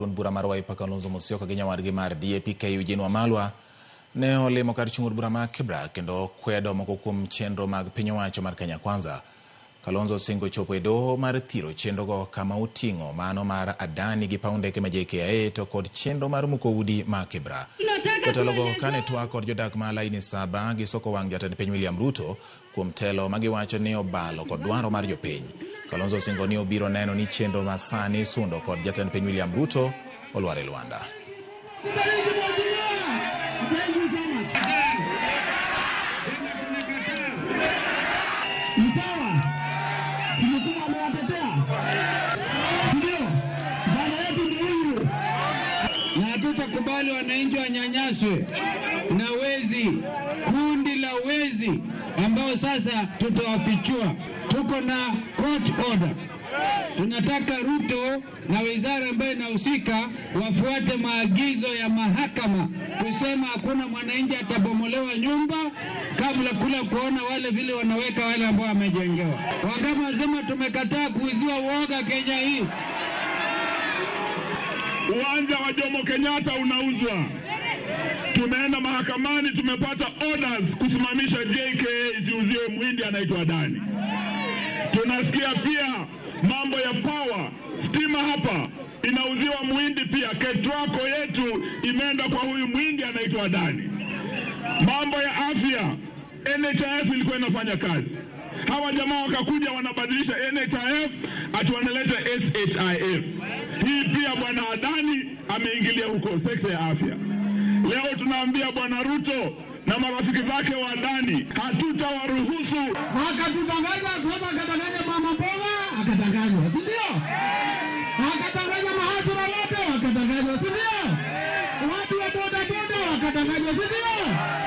Duond bura mar Wiper Kalonzo Musyoka gi nyawadgi mar DAP-K Eugene Wamalwa ne olimo kar chung' od bura ma Kibra kendo kwedo moko kuom chenro mag piny owacho mar Kenya Kwanza. Kalonzo osingo chopo e doho mar thiro chenrogo kama oting'o mano mar Adani gi paw ndeke ma JKIA to kod chenro mar muko udi ma Kibra. Jotelogo kane twak kod jodak ma laini saba gisoko wang' jatend piny William Ruto kuom telo ma giwacho ni obalo kod dwaro mar jopiny. Kalonzo osingo ni obiro neno ni chenro ma sani isundo kod jatend piny William Ruto olwar e lwanda. Na hatutakubali wananchi wanyanyaswe na wezi, kundi la wezi ambao sasa tutawafichua. Tuko na court order. Tunataka Ruto na wizara ambayo inahusika wafuate maagizo ya mahakama kusema hakuna mwananchi atabomolewa nyumba kabla kula kuona wale vile wanaweka wale ambao wamejengewa. Wangapi wanasema tumekataa kuuziwa uoga Kenya hii? Uwanja wa Jomo Kenyatta unauzwa. Tumeenda mahakamani, tumepata orders kusimamisha JKA isiuziwe muhindi anaitwa Adani. Tunasikia pia mambo ya power, stima hapa inauziwa muhindi pia. KETRACO yetu imeenda kwa huyu muhindi anaitwa Adani. Mambo ya afya, NHIF ilikuwa inafanya kazi. Hawa jamaa wakakuja wanabadilisha NHIF ati wanaleta SHIF. Hii pia bwana Adani ameingilia huko sekta ya afya. Leo tunaambia bwana Ruto na marafiki zake wa Adani, hatutawaruhusu. Akatudanganya kwamba akadanganya mama mboga, akadanganywa, si ndio? Akadanganya mahasura wote, wakadanganywa, si ndio? Watu wa boda boda wakadanganywa, si ndio?